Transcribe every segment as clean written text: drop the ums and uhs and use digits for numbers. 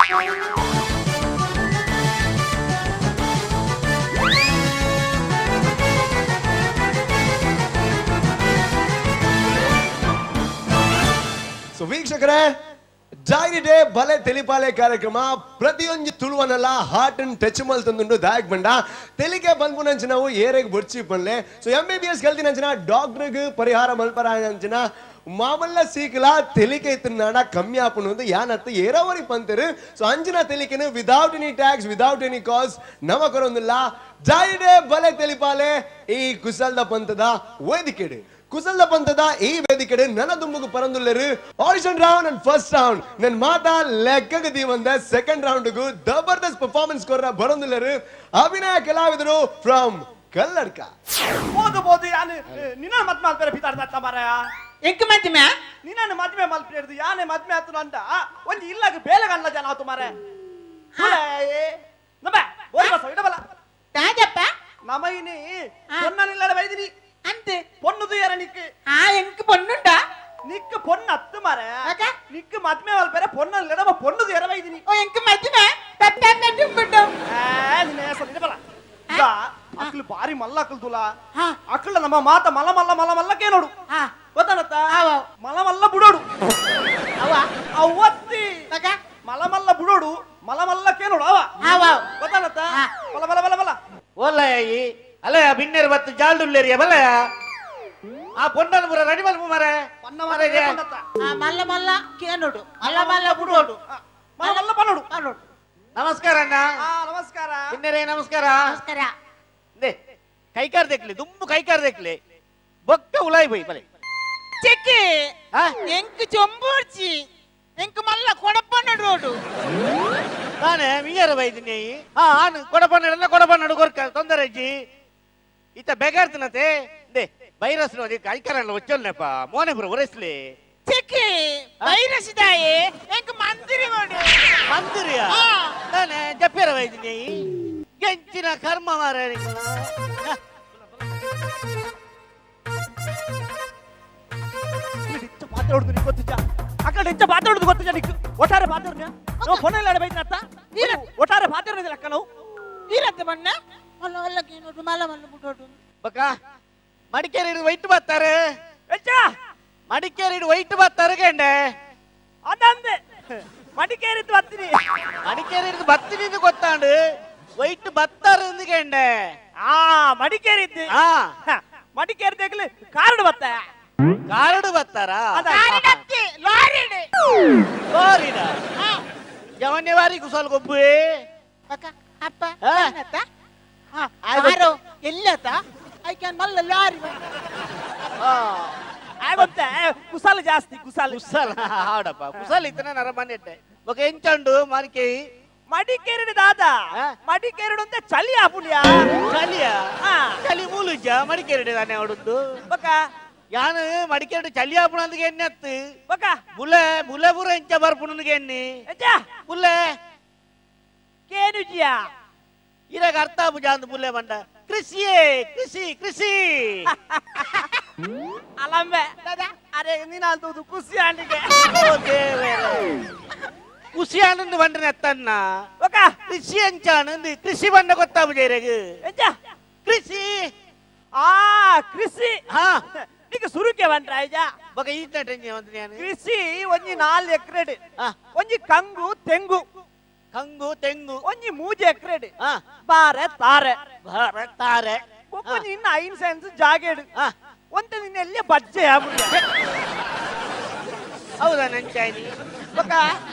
So ವೀಕ್ಷಕರೇ, dairy day ಬಲೆ ತೆಲಿಪಾಲೆ ಕಾರ್ಯಕ್ರಮ ಪ್ರತಿಯೊಂದು ತುಳುವನಲ್ಲ ಹಾರ್ಟ್ ಅಂಡ್ ಟಚ್ ಮಲ್ತಂದುಂಡು. ದಾಯಕ್ ಬಂಡ ತೆಲಿಕೆ ಬಂದ್ಪುನಂಚಿನವು ಏರೆಗ್ ಬೊಡ್ಚಿ ಪನ್ಲೆ. ಸೊ ಎಂಬಿಬಿಎಸ್ ಕಲ್ತಿನಂಚಿನ ಡಾಕ್ಟರ್ಗ್ ಪರಿಹಾರ ಮಲ್ಪರಾಯಂಚಿನ ಮಾಮಲ್ಲ ಸೀಕಲ ತೆಲಿಕೆ ಇತ್ತಿನಾಡ ಕಮ್ಮಿ ಆಪುನು ಯಾನತ್ತು ಏರವರಿ ಪಂತೆರು. ಸೊ ಅಂಚಿನ ತೆಲಿಕೆನು without any tax, without any cost ನಮ ಕೊರೊಂದಿಲ್ಲ. ಡೈರಿ ಡೇ ಬಲೆ ತೆಲಿಪಾಲೆ ಈ ಕುಸಲ್ದ ಪಂತದ ವೇದಿಕೆಡು, ಕುಸಲ್ದ ಪಂತದ ಈ ವೇದಿಕೆಡು ನನ್ನ ದುಂಬುಗು ಪರಂದುಲ್ಲೆರು. Audition round and first round ನನ್ ಮಾತಾ ಲೆಕ್ಕಗೆ ದೀವಂದ ಸೆಕೆಂಡ್ ರೌಂಡ್ ಗು ಜಬರ್ದಸ್ತ್ ಪರ್ಫಾರ್ಮೆನ್ಸ್ ಕೊರ್ರ ಬರಂದುಲ್ಲೆರು ಅಭಿನಯ ಕಲಾವಿದರು ಫ್ರಮ್ ಕಲ್ಲಡ್ಕ. ಬೋದು ಬೋದು ಯಾನು ನಿನ್ನ ಮದ್ಮೆ ಮಲ್ಪೆರೆ ಪಿತಾಡ್ದ ಮಾರಾಯ. ಎಂಕ್ ಮದ್ಮೆ? ನಿನ್ನ ಮದ್ಮೆ ಮಲ್ಪೆರ್ದು ಯಾನೆ ಮದ್ಮೆ ಆತು ಅಂದ ಒಂಜಿ ಇಲ್ಲಗ ಬೇಲೆ ಗಂಡ್ಲ ಜನ ಆತು ಮಾರೆ. ನಮ್ಮ ಬೋರಿ ಬಸ ಇಡಬಲ. ದಾದಪ್ಪ. ನಮ ಇನಿ ಪೊನ್ನನಿಲ್ಲಡ ಬೈದಿನಿ. ಅಂತೆ. ಪೊಣ್ಣು ತುಯರ ನಿಕ್. ಆ ಎಂಕ್ ಪೊನ್ನುಂಡ? ನಿಕ್ ಪೊಣ್ಣು ಅತ್ತು ಮಾರೆ. ಅಕ್ಕ? ನಿಕ್ ಮದ್ಮೆ ಮಲ್ಪೆರೆ ಪೊನ್ನನಿಲ್ಲಡ ಪೊಣ್ಣು ತುಯರ ಬೈದಿನಿ. ಓ ಎಂಕ್ ಮದ್ಮೆ ಪೆಪ್ಪೆ ದುಂಬುಂಡು. ನಿನ್ನ ಹೆಸರು ಇಡಬಲ. ಈಗ ಅಕ್ಲು ಬಾರಿ ಮಲ್ಲ ಅಕ್ಲು ತುಲ. ಅಕ್ಲ ನಮ್ಮ ಮಾತ ಮಲ್ಲ ಮಲ್ಲ ಮಲ್ಲ ಮಲ್ಲಕ್ಕೆ ನೋಡು. ಗೊತ್ತಾನತ್ತ? ಆವ. ಮಲ ಮಲ್ಲ ಬುಡೋಡು. ಅವ. ಅವತ್ತಿ. ಮಗ. ಮಲ ಮಲ್ಲ ಬುಡೋಡು ಮಲ ಮಲ್ಲಕ್ಕೆ ನೋಡು ಅವ. ಆವ. ಗೊತ್ತಾನತ್ತ? ಬಲ ಬಲ ಬಲ ಬಲ. ಓಲಯ್ಯ ಅಲ್ಲಯ್ಯ, ಬಿನ್ನೇರು ಬತ್ತು ಜಾಲ್ಡುಲ್ಲೇರಿಯ ಬಲ್ಲಯ್ಯ. ಆ ಪೊನ್ನನ್ ಪೂರ ರೆಡಿ ಮಲ್ಪ ಮಾರೆ. ಪನ್ನ ಮಾರೆ. ಆ ಮಲ್ಲ ಮಲ್ಲ ಕೇನೋಡು ಮಲ್ಲ ಮಲ್ಲ ಬುಡೋಡು. ಮಲ ಮಲ್ಲ ಪನ್ನೋಡು. ಪನ್ನೋಡು. ನಮಸ್ಕಾರ ಅಣ್ಣ. ನಮಸ್ಕಾರ. ಬಿನ್ನೇರೇ ನಮಸ್ಕಾರ. ನಮಸ್ಕಾರ. ದೇ ಕೈಕಾರ್ ದೆಕ್ಲಿ, ದುಂಬು ಕೈಕಾರ್ ದೆಕ್ಲಿ, ಬೊಕ್ಕ ಉಲಾಯ್ ಬೈ ಬಲೆ. ಚೆಕ್ಕಿ. ಆ? ಎಂಕ್ ಚೊಂಬೂರ್ಚಿ, ಎಂಕ್ ಮಲ್ಲ ಕೊಡಪನ್ನಡೋಡು. ತಾನೆ ಮೀಯರ ಬೈದಿನಿ. ಆ ಆನು ಕೊಡಪನ್ನಡ ಕೊಡಪನ್ನಡು ಕೊರ್ಕ ತೊಂದರೆ ಇಜ್ಜಿ. ಇತ್ತ ಬೇಗಾರ್ತಿನತೆ they virus ನೋಡಿ ಕೈಕಾರಲ್ಲ ಒಚ್ಚಲ್ನೆಪ್ಪ ಮೋನೆ ಪುರ ಉರೆಸ್ಲಿ. ಚೆಕ್ಕಿ, ವೈರಸ್ ದಾಯೆ, ಎಂಕ್ ಮಂದಿರಿ ಓಡು. ಮಂದಿರಿಯ? ಆ. ತಾನೆ ಜಪ್ಪಿರ ಬೈದಿನಿ. ಗೆಂಚಿನ ಕರ್ಮ ಮಾರ. ಇಂಚ ಪಾತ್ರೆ ನೀ ಗೊತ್ತಿಜ್ಜ ಅಕ್ಕಡ ಇಂಚ ಪಾತ್ರೆ ಗೊತ್ತಿಜ್ಜ ನಿಕ್ ಒಟ್ಟಾರೆ ಪಾತ್ರೆ ನಾವು ಫೋನಲ್ಲಿ ಬೈದಿನ ಅತ್ತ. ಒಟ್ಟಾರೆ ಪಾತ್ರೆ ಅಕ್ಕ ನಾವು. ಈರತ್ತೆ ಬಣ್ಣ ಮಲ್ಲ ಮಲ್ಲ ಕೇನೋಡು ಮಲ್ಲ ಮಲ್ಲ ಬುಡೋಡು. ಬಕ್ಕ ಮಡಿಕೇರಿ ಹಿಡಿದು ವೈಟ್ ಬರ್ತಾರೆ. ಎಂಚ? ಮಡಿಕೇರಿ ಹಿಡಿದು ವೈಟ್ ಬರ್ತಾರೆ ಗಂಡೆ. ಅದಂದೆ ಮಡಿಕೇರಿದ್ದು ಬರ್ತೀನಿ. ಮಡಿಕೇರಿ ಹಿಡಿದು ಬರ್ತೀನಿ ಅಂತ ಗೊತ್ತಾಂಡು, ವೈಟ್ ಬರ್ತಾರೆ ಗಂಡೆ. ಆ ಮಡಿಕೇರಿದ್ದು. ಆ. ಮಡಿಕೇರಿ ತೆಗ್ಲಿ ಕಾರಣ ಬತ್ತ. ಕಾರಡು ಬರ್ತಾರಾ? ಲಾರಿಡತ್ತಿ, ಲಾರಿಡು. ಲಾರಿಡ ಜವನ್ಯವಾರಿ ಕುಸಲ್ ಗೊಬ್ಬು. ಬಕ್ಕ ಅಪ್ಪ. ಆ? ಏನತ್ತ? ಕಾರು ಎಲ್ಲತ್ತ I can ಮಲ್ಲ ಲಾರಿ. ಆಗೊಂತೆ ಕುಸಾಲ ಜಾಸ್ತಿ ಕುಸಾಲ. ಕುಸಲ ಹಾಡಪ್ಪ, ಕುಸಲ್ ಇತ್ತನ ನರಮನೆ ಇಟ್ಟೆ. ಬೊಕ ಎಂಚಂಡು ಮಡಿಕೇರಿ? ಮಡಿಕೇರಿ ದಾದ. ಆ? ಮಡಿಕೇರಿ ಅಂತ ಚಳಿ ಆಪುಲಿಯ. ಚಳಿಯ? ಆ. ಚಳಿ ಮೂಲುಜ್ಜ ಮಡಿಕೇರಿ ತಾನೆ ಅವಡುದ್ದು. ಬಕ್ಕ. ಯಾನು ಮಡಿಕೇರಿ ಚಳಿ ಆಪುಣ ಅಂದ್ಗೆ ಎಣ್ಣೆತ್ತು. ಬಕ್ಕ. ಬುಲೆ ಬುಲೆ ಪೂರ ಎಂಚ ಬರ್ಪುಣನ್ಗೆ ಎಣ್ಣಿ. ಎಂಚ? ಬುಲೆ. ಕೇನುಜಿಯಾ? ಇರಾಗ ಅರ್ಥ ಆಪುಜ ಅಂದ್ ಬುಲೆ ಬಂಡ ಕೃಷಿಯೇ ಕೃಷಿ ಕೃಷಿ. ಅಲಂಬೆ ಅರೆ ನೀನು ಅಂತದ್ದು ಖುಷಿ ಆಂಟಿಗೆ. ಓ ದೇವರೇ, ಖುಷಿ ಆನಂದ್ ಬಂಡ್ರೆ ಅತ್ತನ್ನ. ಬಕ್ಕ. ಕೃಷಿ ಅಂಚ ಆನಂದ್ ಕೃಷಿ ಬಂಡ ಗೊತ್ತಾಪುಜ ಇರಾಗ? ಎಂಚ? ಕೃಷಿ. ಆ ಕೃಷಿ. ಹಾ. ನೀಗ ಸುರುಕೆ ಬಂಟ್ರ ಆಯ್ಜಾ? ಬೊಕ ಈತ ಟೆಂಜಿ ಒಂದು ನಾನು. ಕೃಷಿ ಒಂಜಿ 4 ಎಕರೆ. ಆ. ಒಂಜಿ ಕಂಗು ತೆಂಗು. ಕಂಗು ತೆಂಗು. ಒಂಜಿ 3 ಎಕರೆ. ಆ. ಬಾರೆ ತಾರೆ. ಬಾರೆ ತಾರೆ. ಒಂಜಿ ಇನ್ನು 5 ಸೆನ್ಸ್ ಜಾಗೇಡು. ಆ. ಒಂತೆ ನಿನ್ನ ಎಲ್ಲಿ ಬಜ್ಜೆ ಆಪುಂಡು. ಹೌದಾ ನಂಚಾಯ್ನಿ? ಬೊಕ.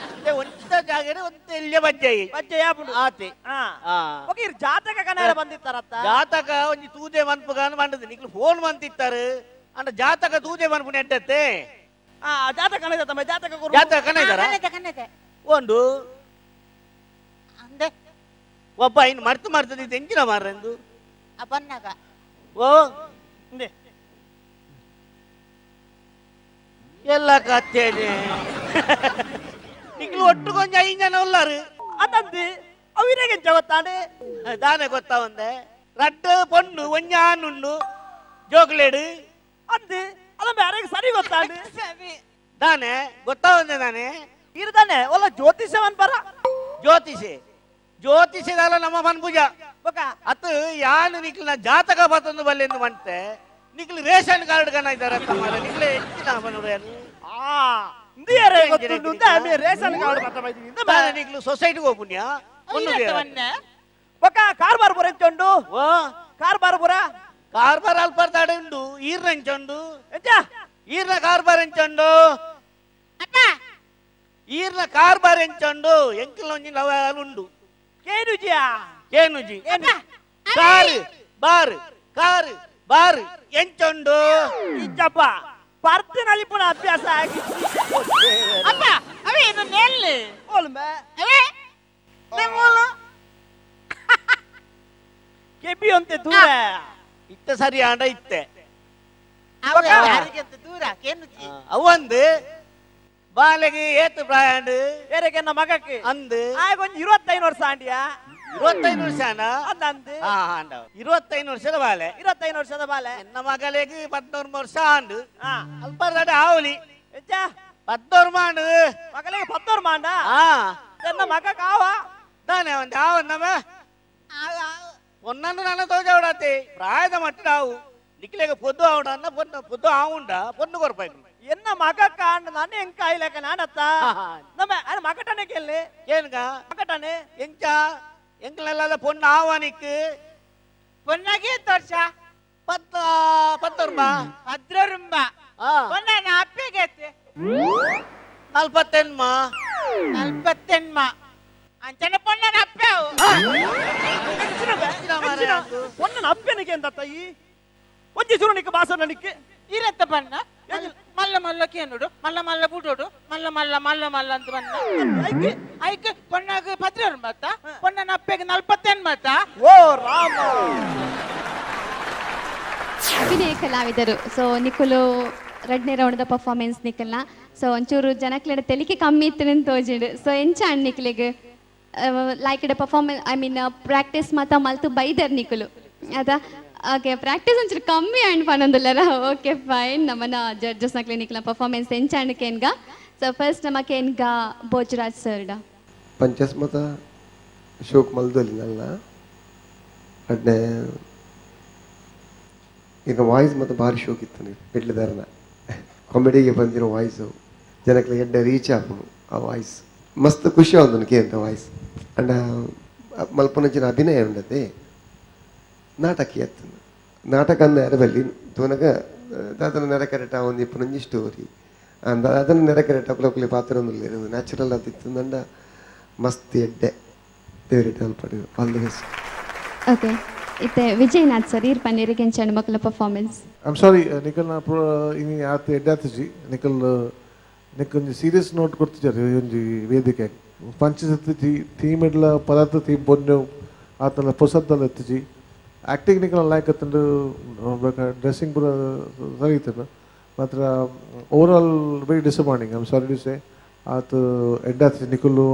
ಒಂತ ಜಾಗಡೆ ಒಂತ ಎಲ್ಲಿಯ ಬಜ್ಜಾಯಿ. ಬಜ್ಜೆ ಆಪುಂಡು. ಆತೆ. ಆ. ಆ. ಬೊಕ ಇರ್ ಜಾತಕ ಕನಾರ ಬಂದಿತ್ತಾರತ್ತ? ಜಾತಕ ಒಂಜಿ ತೂದೆ ಮನ್ಪುಗಾನ ಬಂಡದು. ನಿಕ್ಲು ಫೋನ್ ಮಂತಿತ್ತಾರೆ ಅಂಡ ಜಾತಕ ತೂದೆ ಮನ್ಪು ನೆಟ್ಟತ್ತೆ. ಆ ಜಾತಕ ಕಣದ ಜಾತಕ ಕೊರು. ಜಾತಕ ಕಣ ಇದ್ದಾರ? ಕನ್ನದ ಕನ್ನದ. ಒಂದು ಅಂದೆ. ಒಬ್ಬ ಇನ್ನು ಮರ್ತು ಮರ್ತದ ಎಂಜಿನ ಮಾರ್ರೆಂದು. ಆ ಬನ್ನಾಗ. ಓ. ಇಂದೆ. ಎಲ್ಲ ಕತ್ತೇನೆ. ನಿಕ್ಲು ಒಟ್ಟು ಕೊಂಚ ಐದು ಜನ ಉಲ್ಲಾರು. ಅದಂದು ಅವಿರೇಗೆ ಗೊತ್ತಾಂಡೆ? ದಾನೆ ಗೊತ್ತಾ? ಒಂದೆ ರಡ್ಡು ಪೊಣ್ಣು ಒಂಜಿ ಆನುಂಡು ಜೋಕ್ಲೇಡು. ಅಂದು ಅಲ್ಲ ಬೇರೆಗೆ ಸರಿ ಗೊತ್ತಾಂಡೆ? ಸರಿ. ದಾನೆ ಗೊತ್ತಾ ಒಂದೆ ದಾನೆ? ಇರ್ದಾನೆ ಒಲ್ಲ ಜ್ಯೋತಿಷ್ಯ ಪರ. ಜ್ಯೋತಿಷಿ ಜ್ಯೋತಿಷಿದಾಲ ನಮ್ಮ ಪನ್ಪುಜ. ಬೊಕ ಅತ್ ಯಾನು ನಿಕ್ಲಿನ ಜಾತಕ ಬತ್ತೊಂದು ಬಲ್ಲೆಂದು ಮಂತೆ ನಿಕ್ಲು ರೇಷನ್ ಕಾರ್ಡ್ ಕನ ಇದ್ದಾರೆ ಮಾರ್ರೆ, ನಿಕ್ಲೆ ಹೆಚ್ಚಿನ ಪನ್ಪುಜ. ಆ ಇಂದಿಯರೇ ಗೊತ್ತುಂಡು ಉಂದೆ ಮೇ ರೇಷನ್ ಕಾರ್ಡ್ ಬತ್ತ ಬೈದಿನಿ ಇಂದ ದಾನೆ ನಿಕ್ಲು ಸೊಸೈಟಿಗೆ ಹೋಪುಣ್ಯ ಒಂದು ಐರತ್ತ ವನ್ನೆ. ಬೊಕ ಕಾರ್ಬಾರ್ ಪುರ ಎಂಚುಂಡು? ಓ. ಕಾರ್ಬಾರ್ ಪುರ. ಕಾರ್ಬಾರ್ ಅಲ್ಪರ್ದಾಡೆ ಉಂಡು, ಈರ್ನ ಎಂಚುಂಡು? ಎಂಚ? ಈರ್ನ ಕಾರ್ಬಾರ್ ಎಂಚುಂಡು? ಅಪ್ಪ. ಈರ್ನ ಕಾರ್ಬಾರ್ ಎಂಚುಂಡು? ಎಂಕಲ್ ಒಂಜಿ ಲವಲ್ ಉಂಡು. ಕೇನುಜಿಯಾ? ಕೇನುಜಿ. ಅಪ್ಪ. Car bar car bar ಎಂಚುಂಡು? ಇಜ್ಜಪ್ಪ, ಪರ್ತಿನಲ್ಲಿ ಪುನ ಅಭ್ಯಾಸ ಆಗಿ. ಅಪ್ಪ, ಅವೇ ಇದು ನೆಲ್ಲು. ಓಲ್ಮೆ. ಅವೇ ಮೂಲು. ಕೆಬಿ ಅಂತೆ ದೂರ. ಇತ್ತ ಸರಿ ಆಂಡ ಇತ್ತೆ. ಅವ ಯಾರಿಗಂತ ದೂರ ಕೇನುಜಿ. ಅವಂದು ಬಾಲೆಗೆ ಏತು ಪ್ರಾಯ ಅಂಡು? ಬೇರೆಗೆ ನನ್ನ ಮಗಕ್ಕೆ? ಅಂದು. ಆಗ ಒಂಜಿ 25 ವರ್ಷ ಆಂಡಿಯಾ. 25 ವರ್ಷ? ಅಂದಂದು. ಹಾ, ಅಂಡ 25 ವರ್ಷದ ಬಾಲೆ. 25 ವರ್ಷದ ಬಾಲೆ. ಎನ್ನ ಮಗಳಿಗೆ 11 ವರ್ಷ ಆಂಡು. ಅಲ್ಪ ಆವಲಿ. ಎಂಚ? 11 ಮಾಂಡು. ಮಗಳಿಗೆ 11 ಮಾಂಡ? ಹಾ. ನನ್ನ ಮಗ ಕಾವ? ದಾನೆ ಒಂದು ಆವ ನಮ್ಮ పొన్నన్ను నన్ను తోచవడాతే ಪ್ರಾಯದ ಮಟ್ಟ ನಾವು ನಿಕ್ಲೆಗ ಪೊದ್ದು ಆವಡ ಪೊನ್ನು ಪೊದ್ದು ಆವುಂಡ ಪೊನ್ನು ಕೊರ್ಪಾಯ್ತು. ಎನ್ನ ಮಗ ಕಾಂಡ ನಾನು ಎಂಕ ಆಯ್ಲಕ ನಾನತ್ತ ನಮ್ಮ ಅನ್ನ ಮಗಟನೆ ಕೇಳಿ. ಏನ್ಗ? ಮಗಟನೆ. ಎಂಚ ಎಂಕ್ಲೆಲ್ಲ ಪೊನ್ನು ಆವ ನಿಕ್? ಪೊನ್ನಾಗೆ ವರ್ಷ? ಪತ್ತ ಪತ್ತೊರ್ಮ. ಪದ್ರರುಂಬ. ಆ. ಪೊನ್ನ ಅಪ್ಪೆಗೆ ಎತ್ತೆ? ನಲ್ಪತ್ತೆನ್ಮ. ನಲ್ಪತ್ತೆನ್ಮ ಅಂಚನೆ ಪೊನ್ನನ ಅಪ್ಪೆ ಅವು. ಪೊನ್ನನ ಅಪ್ಪನಿಗೆ ಎಂತ ತಾಯಿ ಒಂಜಿ ಸುರುನಿಕ್ ಬಾಸನಿಕ್. ಇರತ್ತ ಬಣ್ಣ ಮಲ್ಲ ಮಲ್ಲ ಕೇನುಡು, ಮಲ್ಲ ಮಲ್ಲ ಬುಡೋಡು, ಮಲ್ಲ ಮಲ್ಲ ಮಲ್ಲ ಮಲ್ಲ ಅಂತ ಬಣ್ಣ. ಐಕೆ? ಐಕ್ ಪೊನ್ನಾಗ ಪದ್ರರುಂಬತ್ತ, ಪೊನ್ನನ ಅಪ್ಪೆಗೆ ನಲ್ಪತ್ತೆನ್ಮತ್ತ. ಓ ರಾಮ. ಅಭಿನಯ ಕಲಾವಿದರು, ಸೊ ನಿಕುಲು ರಡ್ನೇ ರೌಂಡ್ದ ಪರ್ಫಾರ್ಮೆನ್ಸ್ ನಿಕಲ್ನ. ಸೊ ಒಂಚೂರು ಜನಕ್ಲೆಡ ತೆಲಿಕೆ ಕಮ್ಮಿ ಇತ್ತು ತೋಜಿಂಡು. ಸೊ ಎಂಚ ಅಂಡ್ ನಿಕ್ಲೆಗ್ like performance, I mean practice ಮಾತ ಮಲ್ತು ಬೈದರ್ ನಿಕುಲು ಅದ? ಓಕೆ, ಪ್ರಾಕ್ಟೀಸ್ ಒಂಚೂರು ಕಮ್ಮಿ ಅಂಡ್ ಪನೊಂದುಲ್ಲರ. Okay, fine. ನಮ್ಮನ ಜಡ್ಜಸ್ ನಕ್ಲೆ ನಿಕ್ಲ ಪರ್ಫಾರ್ಮೆನ್ಸ್ ಎಂಚ ಅಂಡ್ ಕೇನ್ಗ. ಸೊ ಫಸ್ಟ್ ನಮ್ಮ ಕೇನ್ಗ ಭೋಜರಾಜ್ ಸರ್ಡ. ಪಂಚಸ್ಮತ ಶೋಕ್ ಮಲ್ದೊಲಿ ನಲ್ಲ ಅಡ್ನೆ ಈಗ ವಾಯ್ಸ್ ಮತ್ತು ಭಾರಿ ಶೋಕ್ ಇತ್ತು ಪಿಟ್ಲದಾರನ ಕಾಮಿಡಿಗೆ ಬಂದಿರೋ ವಾಯ್ಸು ಜನಕ್ಕೆ ಎಡ್ಡೆ ರೀಚ್ ಆಪುಂಡು. ಆ ವಾಯ್ಸ್ ಮಸ್ತ್ ಖುಷಿ ಆವೊಂದುಂಡು ಕೇಂತ ವಾಯ್ಸ್. ಅಂಡ ಮಲ್ಪುನಂಚಿನ ಅಭಿನಯ ಉಂಡತೆ ನಾಟಕೀಯ ಅತ್ತುಂಡು. ನಾಟಕ ಅಂದ ಎರಬಲ್ಲಿ ತೂನಗ ದಾದನ ನೆರೆ ಕರೆಕ್ಟ್ ಒಂದು ಇಪ್ಪುನೊಂಜಿ ಸ್ಟೋರಿ ಅಂದ ಅದನ್ನ ನೆರೆ ಕರೆಕ್ಟ್ ಅಕ್ಲು ಪಾತ್ರ ಉಲ್ಲೆರ್ ನ್ಯಾಚುರಲ್ ಆದಿತ್ತುಂಡ ಮಸ್ತ್ ಎಡ್ಡೆ ದೇವರಿಟ್ ಅಲ್ಪಡು. All the best. Okay, ಇತ್ತೆ ವಿಜಯನಾಥ್ ಸರ್, ಈರ್ ಪನ್ನೀರಿಗೆ ಎಂಚ ಮಕ್ಕಳ ಪರ್ಫಾರ್ಮೆನ್ಸ್? I'm sorry ನಿಕಲ್ನ ಇನಿ ಆತ್ ಎಡ್ಡಾತಿಜಿ ನಿಕಲ್. ನಿಕ್ಕೊಂಜಿ ಸೀರಿಯಸ್ ನೋಟ್ ಕೊಡ್ತಿದ್ದಾರೆ ಒಂಜಿ ವೇದಿಕೆ ಪಂಚಸತ್ತಿಜಿ ಥೀಮ್ ಇಡ್ಲ ಪದಾರ್ಥ ಥೀಮ್ ಪೊನ್ನು ಆತನ ಪೊಸದ್ದಲ್ಲ ಎತ್ತಿಜಿ. ಆ್ಯಕ್ಟಿಂಗ್ ನಿಕಲ್ ಲೈಕ್ ಅತ್ತಂಡು, ಡ್ರೆಸ್ಸಿಂಗ್ ಪೂರ ಸರಿ ಇತ್ತು. ಮಾತ್ರ overall very disappointing, I'm sorry to say. ಆತು ಎಡ್ಡಾತಿಜಿ ನಿಕುಲು.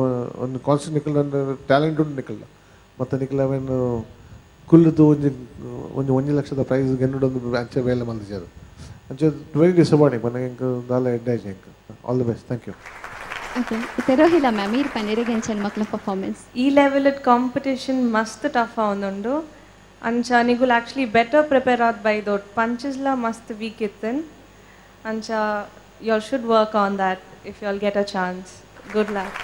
ಒಂದು ಕಾನ್ಸ್ಟೆಂಟ್ ನಿಕಲ್ ನನ್ನ ಟ್ಯಾಲೆಂಟ್ ಉಂಟು ನಿಕಲ್ನ. ಮತ್ತು ನಿಕಲ್ ಅವೇನು ಕುಲ್ಲುದು ಒಂಜಿ ಒಂಜಿ ಒಂಜಿ ಲಕ್ಷದ ಪ್ರೈಸ್ ಗೆನ್ನುಡೊಂದು ಅಂಚೆ ಬೇಲೆ ಮಲ್ದಿಜಾರು. ಅಂಚೆ ವೆರಿ ಡಿಸಪಾಯಿಂಟಿಂಗ್ ಪಂಡ ಎಂಕ್ ದಾಲ ಎಡ್ಡಾಯ್ಜಿ ಎಂಕ್. All the best, thank you. Okay, ಇತ್ತೆ ರೋಹಿಲಾ ಮ್ಯಾಮ್, ಈರ್ ಪನ್ನೀರಿಗೆ ಎಂಚ ಮಕ್ಕಳ ಪರ್ಫಾರ್ಮೆನ್ಸ್? ಈ ಲೆವೆಲ್ ಕಾಂಪಿಟೇಷನ್ ಮಸ್ತ್ ಟಫ್ ಆವೊಂದುಂಡು. ಅಂಚ ನಿಗುಲ್ actually better prepare ಆದ್ ಬೈದೋಟ್. ಪಂಚಸ್ಲ ಮಸ್ತ್ ವೀಕ್ ಇತ್ತನ್. ಅಂಚ you all should work on that if you all get a chance. Good luck.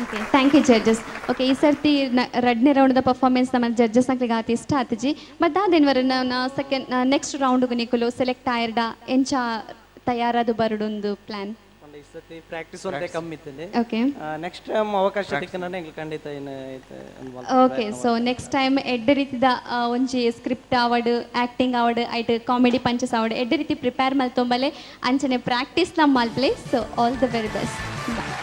Okay, thank you judges. Okay, ಈ ಸರ್ತಿ ರಡ್ನೇ ರೌಂಡ್ದ ಪರ್ಫಾರ್ಮೆನ್ಸ್ ನಮ್ಮ ಜಡ್ಜಸ್ ನಕ್ಲಿಗೆ ಆತ ಇಷ್ಟ ಆತಿಜಿ. ಬಟ್ ದಾದೇನ್ವರ ಸೆಕೆಂಡ್ ನೆಕ್ಸ್ಟ್ ರೌಂಡ್ಗೆ ನಿಕುಲು ಸೆಲೆಕ್ಟ್ ಆಯರ್ಡ ಎಂಚ ತಯಾರಾದು ಬರಡೊಂದು ಪ್ಲಾನ್? ಪಂಡ ಈ ಸರ್ತಿ ಪ್ರಾಕ್ಟೀಸ್ ಒಂತೆ ಕಮ್ಮಿ ಇತ್ತಂದೆ. ನೆಕ್ಸ್ಟ್ ಟೈಮ್ ಅವಕಾಶ ತಿಕ್ಕನ ಎಂಕ್ ಖಂಡಿತ ಏನು ಐತೆ. Okay, so next time ಎಡ್ಡೆ ರೀತಿದ ಒಂಜಿ ಸ್ಕ್ರಿಪ್ಟ್ ಆವಡ್, ಆಕ್ಟಿಂಗ್ ಆವಡ್, ಐಟ್ ಕಾಮಿಡಿ ಪಂಚಸ್ ಆವಡ್, ಎಡ್ಡೆ ರೀತಿ ಪ್ರಿಪೇರ್ ಮಲ್ತೊಂಬಲೆ, ಅಂಚನೆ ಪ್ರಾಕ್ಟೀಸ್ ನಮ್ಮ ಮಲ್ಪ್ಲೆ. So all the very best. Bye.